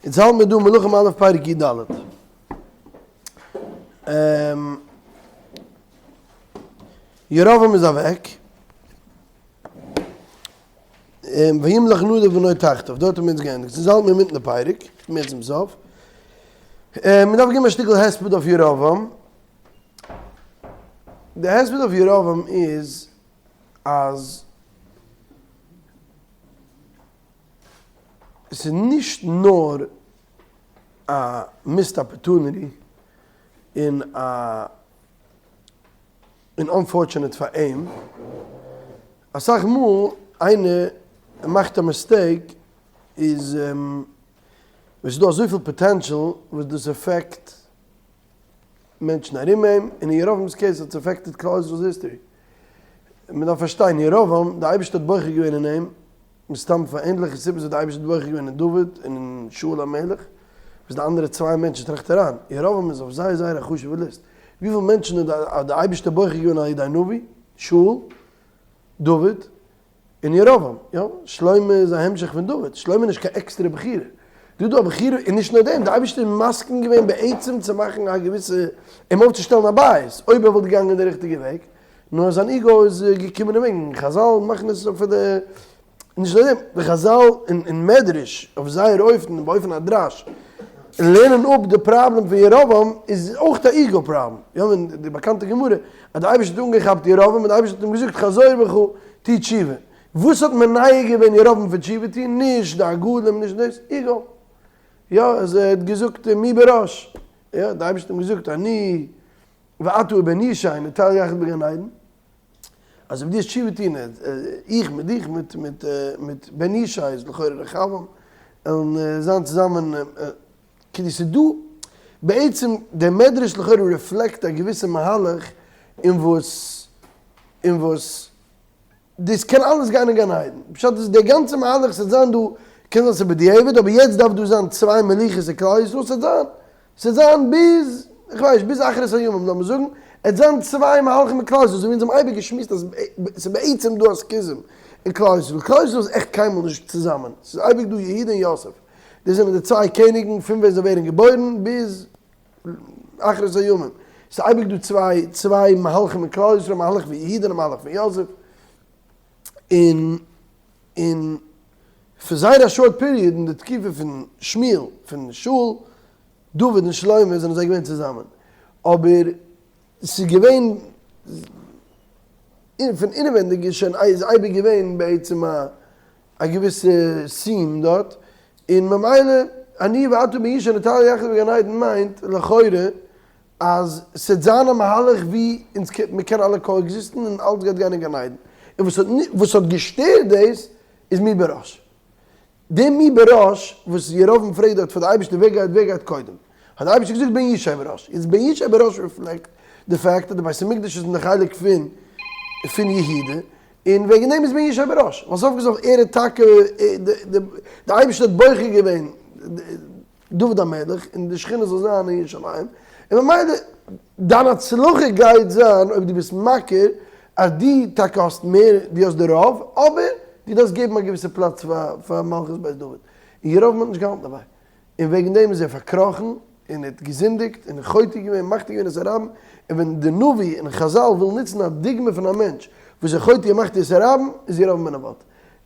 אונז האלט מיר דא מלכים א' פרק י ד. ירבעם איז אוועק. וימלך נדב בנו תחתיו, דארט האבן מיר אונז געענדיגט. אונז האלט מיר אינמיטן די פרק, מער צום סוף. מען דארף געבן א שטיקל הספד אויף ירבעם. די הספד אויף ירבעם איז אז עס איז נישט נאר א missed opportunity און א און unfortunate פאר אים, אסאך מאל איינער מאכט א mistake איז ווען ס'איז דא אזויפיל potential וואס דאס affect מענטשן ארום אים, און אין ירבעם'ס case האט עס affected כלל ישראל'ס history. מען דארף פארשטיין, ירבעם, די אייבערשטער האט בוחר געווען אין אים, מסתם פאר ענדליכע סיבות האט די אייבערשטער בוחר געווען אין דוד און אין שאול המלך, וואס די אנדערע צוויי מענטשן, טראכט אריין, ירבעם איז אויף זייער זייער א חשוב'ע list, וויפיל מענטשן האט די אייבערשטער בוחר געווען על ידי נביא? שאול, דוד, און ירבעם, יא, שלמה איז א המשך פון דוד, שלמה איז נישט קיין עקסטערע בחירה, דא איז דא א בחירה, און נישט נאר דעם, די אייבערשטער איז מסכים געווען בעצם צו מאכן א געוויסע, אים אויפצושטעלן א בית, אויב ער וואלט געגאנגען די ריכטיגע וועג, נאר זיין ego איז געקומען אין וועג, און חזל מאכן עס אויף די, נישט נאר דעם, די חזל אין מדרש, אויף זייער אופן, באופן הדרש, לערנען אפ די פראבלעם פון ירבעם איז אויך א ego problem, יא, אין די באקאנטע גמרא, אז די אייבערשטער האט אנגעכאפט ירבעם און די אייבערשטער האט אים געזאגט חזור בך טו תשובה, וואס האט מונע געווען ירבעם פון תשובה טון? נישט די עגלים, נישט דאס, ego, יא, אז ער האט געזאגט מי בראש, יא, די אייבערשטער האט אים געזאגט אני ואתה ובן ישי נטייל יחד בגן עדן, אז אויב דו וועסט תשובה טון, איך מיט דיך מיט מיט מיט בן ישי איז לכאורה רחבעם, וועלן זיין צוזאמען, כאילו ס'איז דא, בעצם דער מדרש לכאורה reflect א געוויסע מהלך אין וואס אין וואס דאס קען אלעס גיין אין גן עדן, פשט איז דער גאנצע מהלך ס'וועט זיין דא, קען זיין ס'איז בדיעבד אבער יעצט דארף דא זיין צוויי מלוכות אין כלל ישראל, ס'וועט זיין, ס'וועט זיין ביז, איך ווייס נישט, ביז אחרית הימים לאמיר זאגן, עס וועט זיין צוויי מהלכים אין כלל ישראל, אזוי ווי אונז האבן אייביג געשמועסט אז ס'איז בעצם דא א schism אין כלל ישראל, כלל ישראל איז עכט קיינמאל נישט צוזאמען, ס'איז אייביג דא יהודה און יוסף, דאס זענען די צוויי קעניגן פון ווען זיי ווערן געבוירן ביז אחרית הימים, ס'איז אייביג דא צוויי צוויי מהלכים אין כלל ישראל, א מהלך פון יהודה און א מהלך פון יוסף, און און פאר זייער א short period אין די תקופה פון שמואל, פון שאול, דוד און שלמה זענען זיי געווען צוזאמען, אבער ס'איז געווען פון אינעווענדיג איז שוין איז אייביג געווען בעצם א א געוויסע seam דארט, און ממילא אני ואתה ובן ישי נטייל יחד בגן עדן מיינט לכאורה אז ס'עט זיין א מהלך ווי אונז מ'קען אלע coexist ן און אלץ גייט גיין אין גן עדן, און וואס האט וואס האט געשטערט דאס איז מי בראש. די מי בראש וואס ירבעם פרעגט דארט פאר די אייבערשטער ווער גייט ווער גייט קודם, האט די אייבערשטער געזאגט בן ישי בראש, יעצט בן ישי בראש reflect די fact אז די בית המקדש איז אין די חלק פון פון יהודה, און וועגן דעם איז בן ישי בראש, ווייל סוף כל סוף ער האט טאקע די אייבערשטער האט בוחר געווען דוד המלך און די שכינה זאל זיין אין ירושלים, און ממילא דיין הצלחה גייט זיין אויב דו ביסט מכיר אז דו טאקע האסט מער, דו האסט די רוב, אבער דו דארפסט געבן א געוויסע פלאץ פאר מלכות בית דוד, און ירבעם האט נישט געהאלטן דערביי, און וועגן דעם איז ער פארקראכן און ער האט געזינדיגט און חוטא געווען, מחטיא געווען את הרבים, און ווען די נביא און חזל ווילן נוצן א דוגמא פון א מענטש וואס איז חוטא און מחטיא את הרבים, איז ירבעם בן נבט.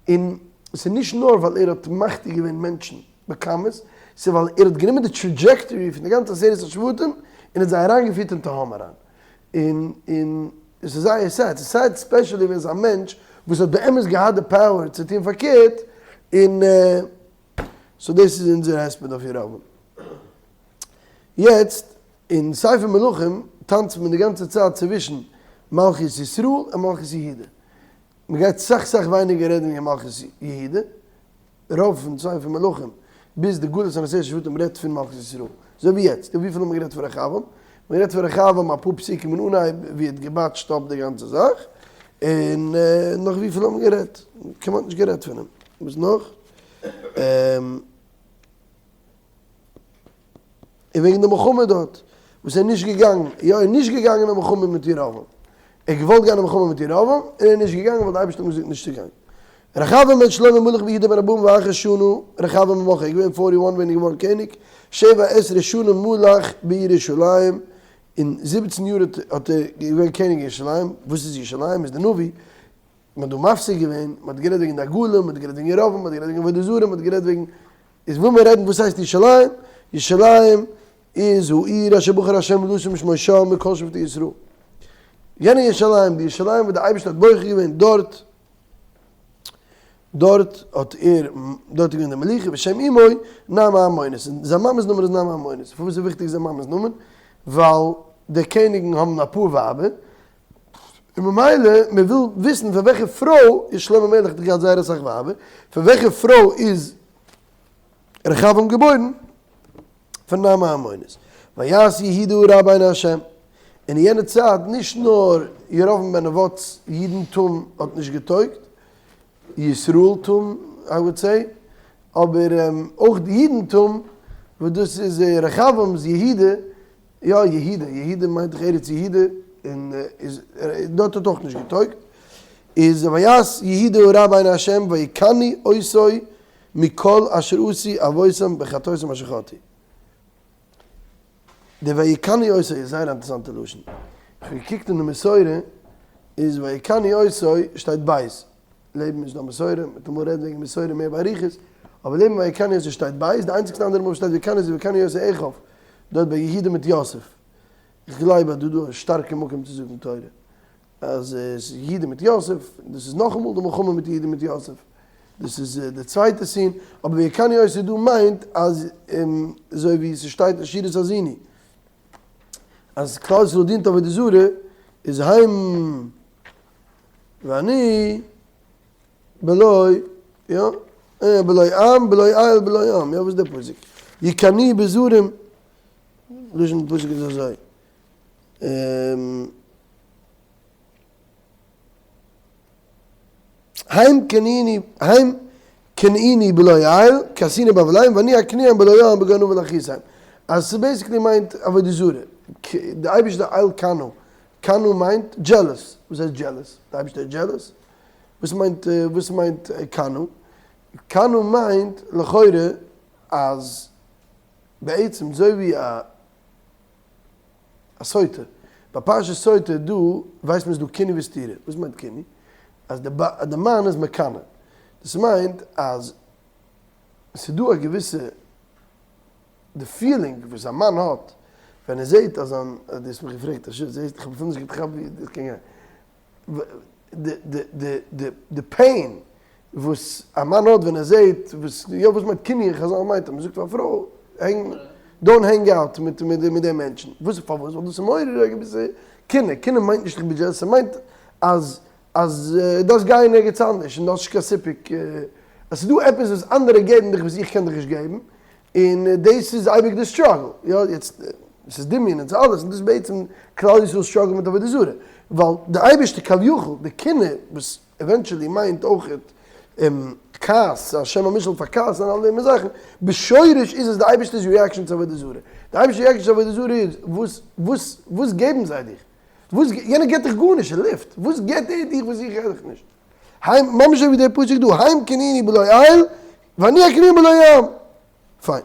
און ס'איז נישט נאר ווייל ער האט מחטיא געווען מענטשן בכמות, ס'איז ווייל ער האט גענומען די trajectory פון די גאנצע עשרת השבטים און האט זיי אריינגעפירט אין תהום אריין. און און עס איז זייער sad, ס'איז sad specially ווען ס'איז א מענטש וואס האט באמת געהאט די power צו טון פארקערט, און so דאס איז אונזער הספד אויף ירבעם. יעצט, אין ספר מלכים טאנצט מען די גאנצע צייט צווישן מלכות ישראל און מלכות יהודה. מען גייט סאך סאך ווייניגער רעדן וועגן מלכות יהודה, רוב פון ספר מלכים ביז די גלות פון עשרת השבטים רעדט פון מלכות ישראל, אזוי ווי יעצט, וויפיל האט מען גערעדט פון רחבעם? מען רעדט פון רחבעם אפאר פסוקים אין אנהייב ווי ער האט געבאטשט אפ די גאנצע זאך, און נאך וויפיל האט מען גערעדט? כמעט נישט גערעדט פון אים. וואס נאך? און וועגן די מלחמה דארט, וואס ער איז נישט געגאנגען, יא ער איז נישט געגאנגען אין מלחמה מיט ירבעם, ער האט געוואלט גיין אין מלחמה מיט ירבעם, און ער איז נישט געגאנגען ווייל די אייבערשטער האט אים געזאגט נישט צו גיין. רחבעם בן שלמה מלך ביהודה בן ארבעים ואחת שנה רחבעם במלכו איז געווען forty one ווען ער איז געווארן קעניג, שבע עשרה שנה מלך בירושלים, און 17 יאר האט ער געווען קעניג אין ירושלים, וואס איז ירושלים? איז די נביא, מען האט דא מפסיק געווען, מען האט גערעדט וועגן די עגלים, מען האט גערעדט וועגן ירבעם, מען האט גערעדט וועגן עבודה זרה, מען האט גערעדט וועגן, איז וויל מען רעדן וואס הייסט ירושלים? ירושלים איז העיר אשר בחר השם לשום שמו שם מכל שבטי ישראל. יענע ירושלים, די ירושלים וואס די אייבערשטער האט בוחר געווען דארט, דארט האט ער, דארט איז געווען די מלוכה, ושם אמו נעמה העמונית, און זיין מאמע'ס נאמען איז נעמה העמונית. פארוואס איז וויכטיג זיין מאמע'ס נאמען? ווייל די קעניגן האבן אפאר ווייבער, און ממילא מען וויל וויסן פון וועלכע פרוי איז שלמה המלך האט געהאט זייער אסאך ווייבער, פון וועלכע פרוי איז רחבעם געבוירן? פון נעמה העמונית. ויעש יהודה הרע בעיני השם. אין יענע צייט נישט נאר ירבעם בן נבט'ס אידנטום האט נישט געטויגט, ישראלטום I would say, אבער אויך די אידנטום וואס דאס איז רחבעם'ס יהודה, יא יהודה, יהודה מיינט דאך ארץ יהודה, און איז דארט האט אויך נישט געטויגט, איז ויעש יהודה הרע בעיני השם ויקנאו אותו מכל אשר עשו אבותם בחטאותם אשר חטאו. די ויקנאו אותו איז זייער א אינטערעסאנטע לשון. איך האב געקוקט אין די מסורה איז ויקנאו אותו שטייט בית. לעבן איז דא מסורה, מ'וועט אמאל רעדן וועגן מסורה מער באריכות, אבער לעבן ויקנאו אותו שטייט בית, די איינציגסטע אנדערע מאל וואס שטייט ויקנאו איז ויקנאו אותו אחיו, דארט ביי יהודה מיט יוסף. איך גלייב אז דא דא א שטארקע מקום צו זאגן תורה. אז עס איז יהודה מיט יוסף, דאס איז נאכאמאל די מלחמה מיט יהודה מיט יוסף, דאס איז די צווייטע scene, אבער ויקנאו אותו דא מיינט אז אזוי ווי ס'שטייט אין שירת האזיני אז כלל ישראל דינט עבודה זרה איז הם ואני בלא יא בלא עם בלא אל בלא עם, יא וואס איז די פסוק? יקנאו בזרים, לשון פסוק איז אזוי. הם קנאוני הם קנאוני בלא אל, כסאוני בהבליהם ואני אקניאם בלא עם בגוא נבל החתים. אז ס' basically מיינט עבודה זרה. די אייבערשטער אל קנא. קנא מיינט jealous. וואס הייסט jealous? די אייבערשטער איז jealous? וואס מיינט וואס מיינט קנא? קנא מיינט לכאורה אז בעצם אזוי ווי א א סוטה. ביי פרשת סוטה דא ווייסט מען ס'איז דא קינוי וסתירה. וואס מיינט קינוי? אז די מאן איז מקנא. דאס מיינט אז ס'איז דא א געוויסע די feeling וואס א מאן האט ווען ער זעהט אז זיין, דו האסט מיך געפרעגט א שאלה, זעהסט איך האב אפילו נישט געטראכט ווי דאס קען גיין. די pain וואס א מאן האט ווען ער זעהט וואס יא וואס מיינט קינוי אין חזל מיינט אז מען זאגט פאר א פרוי הענג don't hang out מיט מיט די מענטשן וואס פארוואס ווייל דאס איז מעורר א געוויסע קנאה קנאה מיינט נישט איך בין jealous ס'מיינט אז אז דארפסט גיין ערגעץ אנדערש און דו האסט נישט קיין סיפוק אז ס'איז דא עפעס וואס אנדערע געבן דיך וואס איך קען דיך נישט געבן און דאס איז אייביג די struggle, יא יעצט ס'איז דמיון און ס'איז אלעס, און דאס איז בעצם כלל ישראל struggle מיט עבודה זרה, ווייל די אייבערשטער כביכול, די קנאה וואס eventually מיינט אויכעט כעס, א שם המשל פאר כעס און אלע די זאכן, בשורש איז עס די אייבערשטער'ס reaction צו עבודה זרה, די אייבערשטער'ס reaction צו עבודה זרה איז, וואס וואס וואס געבן זיי דיך? וואס יענער געבט דיך גארנישט, לופט, וואס געבט ער דיך וואס איך געב דיך נישט? הם, ממש אזוי ווי דער פסוק דא, הם קנאוני בלא אל, ואני אקניאם בלא עם. פיין.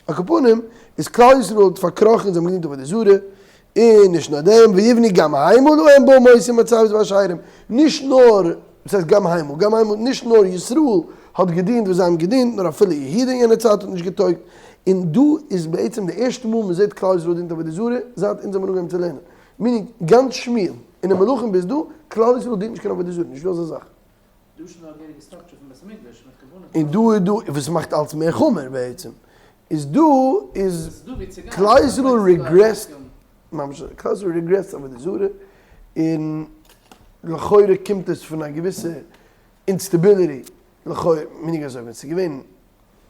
על כל פנים, איז כלל ישראל האט פארקראכן, זיי האבן געדינט עבודה זרה, און נישט נאר דעם, ויבנו גם המה להם במות ומצבות ואשרים, נישט נאר, וואס הייסט גם המה, גם המה, נישט נאר ישראל האט געדינט וואס זיי האבן געדינט, נאר אפילו יהודה אין יענע צייט האט נישט געטויגט, און דא איז בעצם די ערשטע מאל מען זעט כלל ישראל דינט עבודה זרה, זייט אונז האבן אנגעהויבן צו לערנען. meaning, גאנץ שמואל, און די מלכים ביז דא, כלל ישראל דינט נישט קיין עבודה זרה, נישט דא אזא זאך. דא איז שוין דא א געהעריגע structure פון בית המקדש מיט כוונות. און דא איז דא, וואס מאכט אלץ מער חמור בעצם, איז דא איז כלל ישראל regressed, ממש כלל ישראל regressed עבודה זרה, און לכאורה קומט עס פון א געוויסע instability, לכאורה, meaning אזוי, ווען ס'איז געווען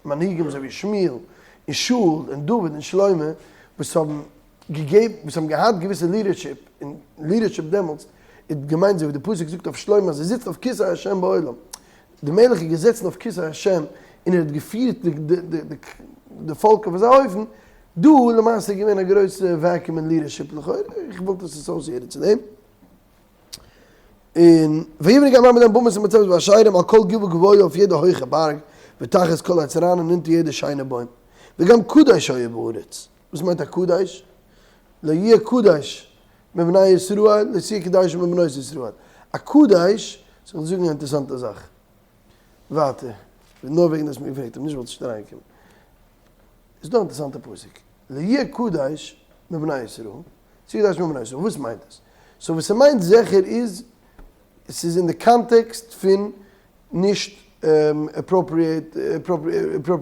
מנהיגים אזוי ווי שמואל און שאול און דוד און שלמה וואס האבן געגעבן, וואס האבן געהאט געוויסע leadership, און leadership דעמאלטס האט געמיינט אזוי ווי די פסוק זאגט אויף שלמה אז ער זיצט אויף כסא השם בעולם, די מלך איז געזעצן אויף כסא השם און ער האט געפירט די פאלק אויף אזא אופן, דא למעשה איז געווען א גרויסע vacuum אין leadership לכאורה, איך וואלט עס associated צו דעם. און ויבנו גם מעמד הבמות ומצבות ואשרים על כל גבעה גבוה אויף יעדע הויכע בארג ותחת כל עץ רענן און אונטער יעדע שיינע בוים. וגם קדש היה בארץ. וואס מיינט א קדש? לא יהיה קדש מבני ישראל לא תהיה קדשה מבנות ישראל. א קדש, זאל איך זאגן א אינטערעסאנטע זאך. ווייטער, נאר וועגן דאס מיר געפרעגט האבן, נישט ווייל ס'נישט אריינגעקומען. איז דא א אינטערעסאנטע פסוק, לא יהיה קדש מבני ישראל, תהיה קדשה מבנות ישראל, וואס מיינט עס? so וואס ס'מיינט זיכער איז, ס'איז אין די קאנטעקסט פון נישט appropriate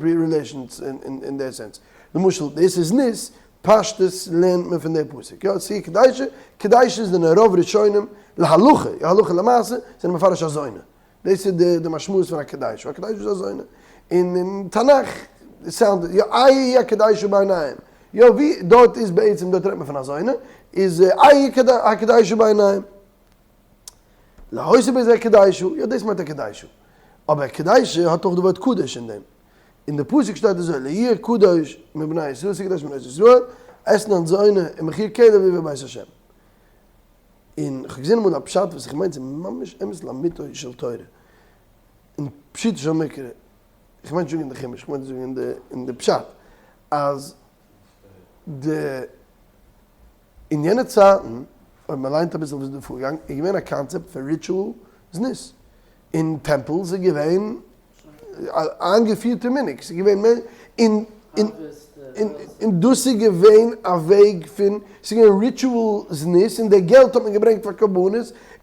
relations אין די sense. למשל, דאס איז זנות, פשטות לערנט מען פון די פסוק, יא, תהיה קדשה, קדשה זענען רוב ראשונים להלכה, יא הלכה למעשה, זענען מפרש א זונה. דאס איז די משמעות פון א קדשה, א קדשה איז א זונה. און אין תנך sound יא איה היא הקדשה בעיניים, יא ווי דארט איז בעצם דארט רעדט מען פון א זונה, איז איה היא הקדשה בעיניים. להוסיף בזה קדשה, יא דאס מיינט א קדשה. אבער קדשה האט אויך די ווארט קדוש אין דעם. אין די פסוק שטייט אזוי לא יהיה קדוש מבני ישראל, תהיה קדשה מבנות ישראל, אתנן זונה ומחיר כלב לא יביא בית השם. און כ'האב געזען אמאל א פשט וואס איך מיין ס'איז ממש אמת לאמיתו של תורה, אין פשוטו של מקרא, איך מיין נישט זאגן אין די חומש, איך מיין זאגן אין די אין די פשט, אז די אין יענע צייטן, אויב מען ליינט אביסל וואס איז דא פארגעגאנגען, איז געווען א קאנצעפט פון ritual זנות, אין temples איז געווען איינגעפירטע מנהג, ס'איז געווען מער, און און דאס איז געווען א וועג פון, ס'איז געווען ritual זנות, און די געלט האט מען געברענגט פאר קרבנות,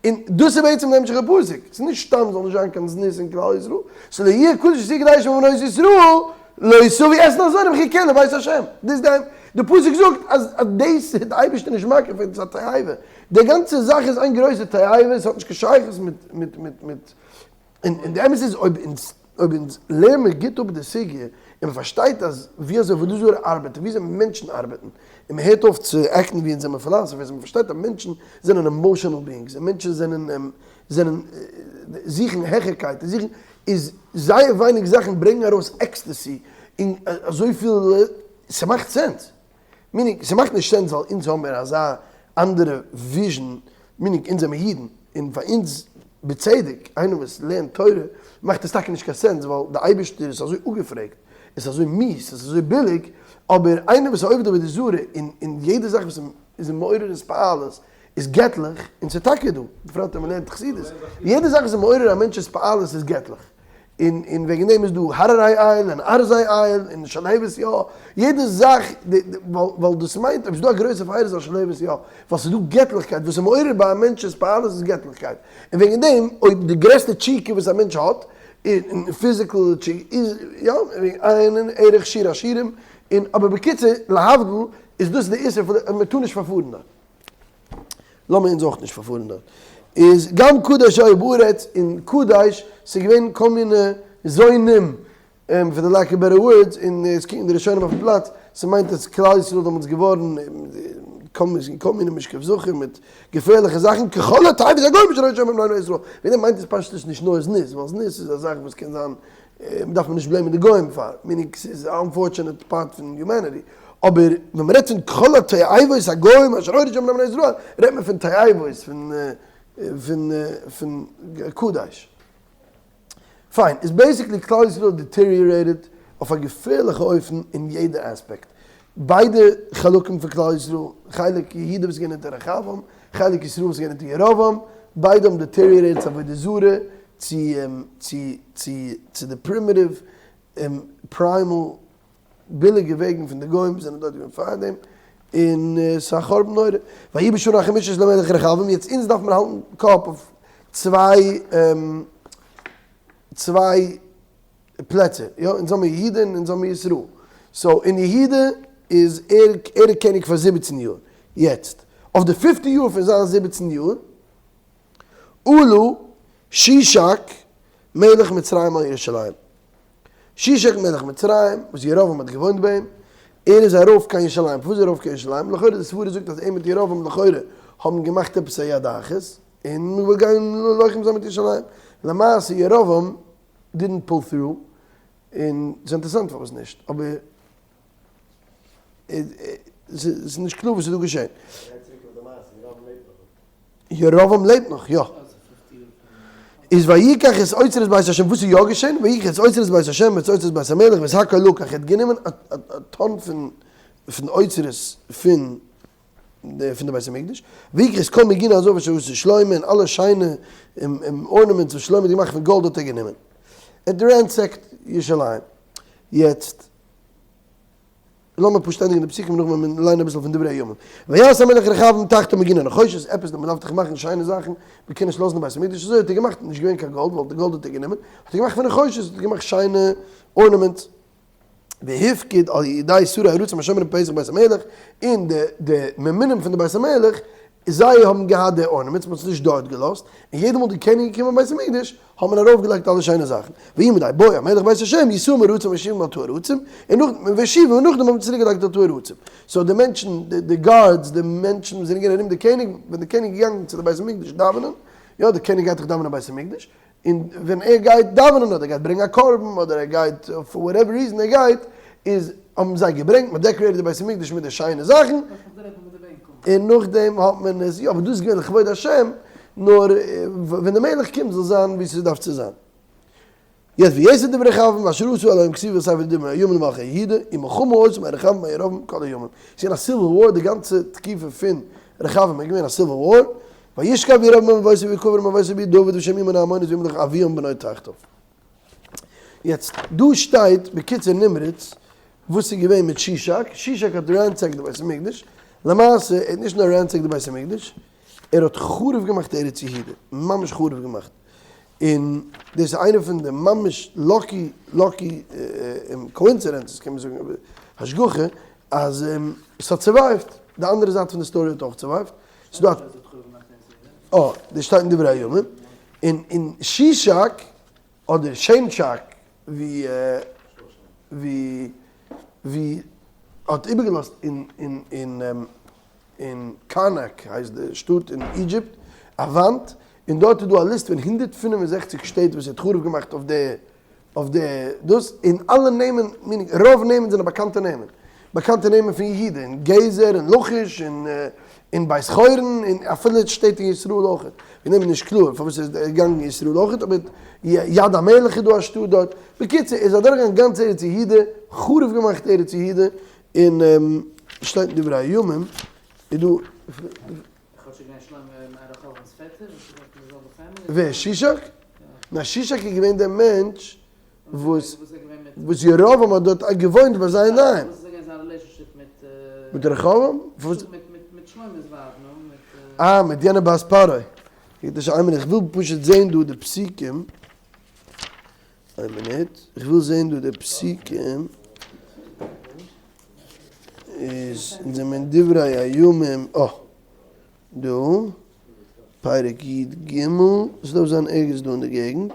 און דאס איז בעצם די המשך הפסוק, ס'איז נישט סתם זאל נישט זיין קיין זנות אין כלל ישראל, ס'איז לא יהיה קדש לא תהיה קדשה מבנות ישראל, לא תביא אתנן זונה ומחיר כלב לבית השם, דאס איז די, די פסוק זאגט אז דאס איז די אייבערשטער נישט מכיר פאר, דאס איז א תאווה, די גאנצע זאך איז איין גרויסע תאווה, ס'האט נישט קיין שייכות מיט מיט מיט מיט. און די אמת איז אויב אונז אויב אונז לערן מיר גוט אפ די סוגיא און מען פארשטייט אז ווי אזוי עבודה זרה ארבעט און ווי אזוי מענטשן ארבעטן און מען הערט אויף צו act ן ווי אונז זעמער philosophers און מען פארשטייט אז מענטשן זענען emotional beings און מענטשן זענען זענען זוכן העכערקייט און זוכן איז זייער ווייניג זאכן ברענגן ארויס ecstasy און אזויפיל ס'מאכט sense. meaning, ס'מאכט נישט sense ווייל אונז האמיר אזא אנדערע vision, meaning אונז זעמיר אידן, און פאר אונז בצדק, איינער וואס לערנט תורה, מאכט עס טאקע נישט קיין sense ווייל די אייבערשטער איז אזוי אפגעפרעגט, עס איז אזוי מיאוס, עס איז אזוי ביליג, אבער איינער וואס איז עובד עבודה זרה, און און יעדע זאך וואס איז אים מעורר התפעלות איז געטליך, און ס'איז טאקע דא, בפרט ווען מ'לערנט חסידות, יעדע זאך וואס איז מעורר א מענטש'ס התפעלות איז געטליך. און און וועגן דעם איז דא הררי איל און ארזי איל און שלהבת יא, יעדע זאך ווייל דאס מיינט אויב ס'איז דא א גרויסע פייער איז א שלהבת יא, ווייל ס'איז דא געטליכקייט וואס איז מעורר ביי א מענטש התפעלות איז געטליכקייט, און וועגן דעם אויב די גרעסטע תשוקה וואס א מענטש האט, און physical תשוקה איז יא, עיין ערך שיר השירים, און אבער בקיצור להבדיל איז דאס די איסור פון מען טאר נישט פארפארן דארט. לאמיר אונז אויך נישט פארפארן דארט. איז גם קדש היה בארץ, און קדש, ס'איז געווען כל מיני זונים, for the lack of better words, און עס קוקן די ראשונים אויפן פלאץ, ס'מיינט אז כלל ישראל איז דעמאלטס געווארן כל מיני משכב זכר מיט געפערליכע זאכן, ככל התועבות הגוים אשר הוריש השם בני ישראל, וועגן דעם מיינט עס פשטות נישט נאר זנות, ווייל זנות איז א זאך וואס קען זיין דארף מען נישט blame ען די גוים פאר, meaning ס'איז א unfortunate part פון humanity, אבער ווען מ'רעדט פון כל התועבות הגוים אשר הוריש השם לבני ישראל, רעדט מען פון תועבות, פון פון פון קדש. פיין, איז basically כלל ישראל deteriorated אויף א געפערליכע אופן אין יעדע אספעקט. ביידע חלקים פון כלל ישראל, חלק יהודה וואס איז געווען אונטער רחבעם, חלק ישראל וואס איז געווען אונטער ירבעם, ביידע האבן deteriorated צו עבודה זרה, צו צו צו צו די primitive primal ביליגע וועגן פון די גוים וואס זענען דארט געווען פארדעם, און ס'איז א חורבן נורא. ויהי בשנה החמישית למלך רחבעם, יעצט אונז דארף מען האלטן קאפ אויף צוויי צוויי פלעצער, יא, אונז האמיר יהודה און אונז האמיר ישראל, so אין יהודה איז ער ער איז קעניג פאר 17 יאר, יעצט אויף די פיפטע יאר פון זיין 17 יאר, עלה שישק מלך מצרים על ירושלים. שישק מלך מצרים, וואס ירבעם האט געוואוינט ביי אים, ער איז ארויף קיין ירושלים. פארוואס איז ער ארויף קיין ירושלים? לכאורה די סברה זאגט אז ער מיט ירבעם לכאורה האבן געמאכט עפעס א יד אחת, און מען וויל גיין לוחם זיין מיט ירושלים. למעשה ירבעם didn't pull through, און ס'איז אינטערעסאנט פארוואס נישט, אבער ס'איז נישט קלאר וואס איז דא געשען. גיי צוריק אויף די מעשה, ירבעם לעבט נאך. ירבעם לעבט נאך, יא. איז ויקח את אוצרות בית השם, וואס איז יא געשען? ויקח את אוצרות בית השם ואת אוצרות בית המלך ואת הכל לקח, ער האט גענומען א טאן פון פון אוצרות פון די פון די בית המקדש, ויקח את כל מגיני הזהב אשר עשה שלמה, און אלע שיינע ornaments וואס שלמה האט געמאכט פון גאלד האט ער גענומען. ער האט ransacked ירושלים. יעצט. לאמיר פשוט ענדיגן די פסוקים נאכדעם וועלן מיר ליינען אביסל פון דברי הימים. ויעש המלך רחבעם תחתיו מגיני נחושת, עפעס מען דארף דאך מאכן שיינע זאכן, מען קען נישט לאזן די בית המקדש אזוי, האט ער געמאכט, נישט געווען קיין גאלד ווייל די גאלד האט ער גענומען, האט ער געמאכט פון נחושת, האט ער געמאכט שיינע ornaments. והפקיד על ידי שרי ארצים השומרים פתח בית המלך, און די די ממונים פון די בית המלך, זיי האבן געהאט די ornaments, מען האט עס נישט דארט געלאזט, און יעדע מאל די קעניג איז געקומען אין בית המקדש, האט מען ארויף געלייגט אלע שיינע זאכן, ויהי מדי בוא המלך בית השם ישאם ארצה והושיבם על תא ארצים, און נאך והושיבם און נאכדעם האט מען צוריק געלייגט על תא ארצים. so די מענטשן, די guards, די מענטשן וואס זענען געווען ארום די קעניג, ווען די קעניג איז געגאנגען צו די בית המקדש דאווענען, יא די קעניג גייט דאך דאווענען אין בית המקדש, און ווען ער גייט דאווענען אדער גייט ברענגען א קרבן אדער ער גייט for whatever reason ער גייט, איז האבן זיי געברענגט, מען decorate די בית המקדש מיט די שיינע זאכן, און נאכדעם האט מען עס, יא אבער דאס איז געווען לכבוד השם, נאר ווען די מלך קומט זאל זיין ווי ס'דארף צו זיין. יעצט ויתר דברי רחבעם ואשר עשה הלא הם כתובים בספר דברי הימים למלכי יהודה, ומלחמה היתה בין רחבעם ובין ירבעם כל הימים. ס'איז געווען א civil war די גאנצע תקופה פון רחבעם איז געווען א civil war, וישכב ירבעם עם אבותיו ויקבר עם אבותיו בעיר דוד ושם אמו נעמונית וימלך אביהם בנו תחתיו. יעצט דא שטייט בקיצור נמרץ וואס איז געווען מיט שישק, שישק האט ransacked די בית המקדש, למעשה ער האט נישט נאר ransacked די בית המקדש, ער האט חרוב געמאכט ארץ יהודה, ממש חרוב געמאכט, און דאס איז איינע פון די ממש lucky lucky coincidences קען מען זאגן, השגחה, אז עס האט survived, די אנדערע זייט פון די story האט אויך survived, ס'איז דא א, אה, דאס שטייט אין דברי הימים, און און שישק אדער שענטשאק ווי ווי ווי האט איבערגעלאזט אין אין אין אין קארנאק הייסט די שטאט אין Egypt א וואנט און דארט איז דא א ליסט פון 165 שטעט וואס ער האט חרוב געמאכט אויף די אויף די דאס, און אלע נעמען, meaning רוב נעמען זענען באקאנטע נעמען, באקאנטע נעמען פון יהודה, און גזר און לכיש און און בית חורון, און אפילו שטעט אין ישראל אויך, וועגן דעם איז נישט קלאר פארוואס ער איז געגאנגען אין ישראל אויך, אבער יד המלך איז דא א שטאט דארט, בקיצור ער איז אדורכגעגאנגען גאנץ ארץ יהודה, חרוב געמאכט ארץ יהודה, און שטייט אין דברי הימים, איז דא. ווער? שישק? ניין שישק איז געווען דער מענטש וואס וואס ירבעם האט דארט געוואוינט ביי זיי אינדערהיים. מיט רחבעם? אה מיט יענע בת פרעה. איך וויל פשוט זעהן דא די פסוקים. איין מינוט, איך וויל זעהן דא די פסוקים. איז אונז זעמיר אין דברי הימים, אה, דא, פרק י ג, עס דארף זיין ערגעץ דא אין די געגנט.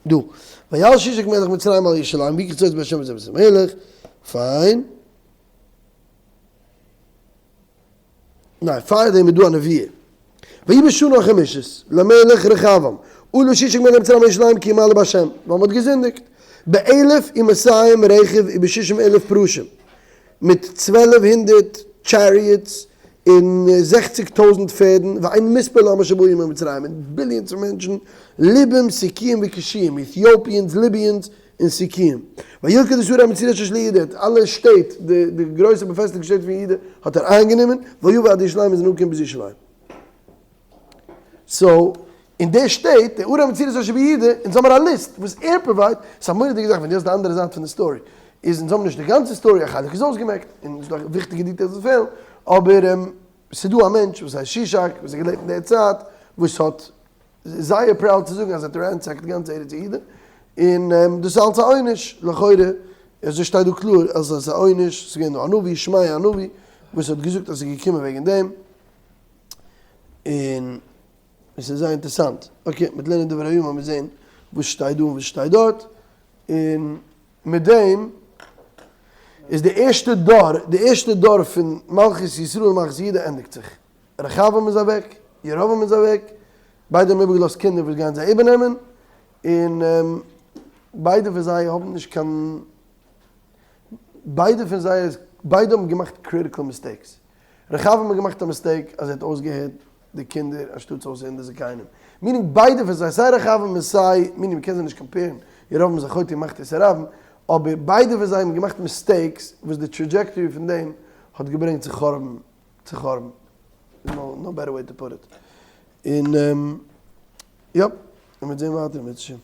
דא, ויעל שישק מלך מצרים על ירושלים ויקח אוצרות בית השם ואוצרות בית המלך, פיין. ניין, פאר דעם איז דא א נבואה. ויהי בשנה החמישית למלך רחבעם, עלה שישק מלך מצרים על ירושלים כי מעלו בהשם, ווייל מ'האט געזינדיגט, באלף ומאתים רכב ובששים אלף פרשים, מיט 1200 chariots און 60 טויזנט פערדן, ואין מספר לעם אשר באו עמו מצרימה, און billions פון מענטשן, לובים, סוכיים וכושיים, Ethiopians, Libyans, און סוכיים. וילכד את ערי המצולות אשר ליהודה, אלע שטעט, די גרויסע באפעסטיגטע שטעט פון יהודה, האט ער איינגענומען, ויבא עד ירושלים איז ער אנגעקומען ביז ירושלים. so, אין די שטעט, די ערי המצולות אשר ביהודה, אונז האמיר א ליסט וואס ער provide, ס'איז א מורא'דיגע זאך ווען דו האסט די אנדערע זייט פון די story, איז אונז האבן נישט די גאנצע story, א חלק איז אויסגעמעקט, און ס'איז דא וויכטיגע details וואס פעלן, אבער ס'איז דא א מענטש וואס הייסט שישק, וואס האט געלעבט אין די צייט, וואס האט זייער proud צו זאגן אז ער האט ransacked גאנץ ארץ יהודה, און דאס איז אלץ א עונש, לכאורה, אזוי שטייט דא קלאר אז עס איז א עונש, ס'איז געווען דא א נביא, שמעיה הנביא, וואס האט געזאגט אז ס'איז געקומען וועגן דעם, און עס איז זייער אינטערסאנט. okay, מ'וועט לערנען דברי הימים און זען וואס שטייט דא און וואס שטייט דארט, און מיט דעם איז די ערשטע דור, די ערשטע דור פון מלכות ישראל און מלכות יהודה ענדיגט זיך. רחבעם איז אוועק, ירבעם איז אוועק, ביידע האבן איבערגעלאזט קינדער וואס גייען זיי איבערנעמען, און ביידע פון זיי האבן נישט קיין, ביידע פון זיי, ביידע האבן געמאכט critical mistakes. רחבעם האט געמאכט א mistake אז ער האט אויסגעהערט. די קינדער אנשטאטס אויסהערן די זקנים. meaning ביידע פון זיי, סיי רחבעם און סיי, meaning מ'קען זיי נישט compare ן, ירבעם איז א חוטא ומחטיא את הרבים, אבער ביידע פון זיי האבן געמאכט mistakes וואס די trajectory פון דעם האט געברענגט צו חורבן, צו חורבן. No better way to put it. און יא, און מ'וועט זען ווייטער אם ירצה השם.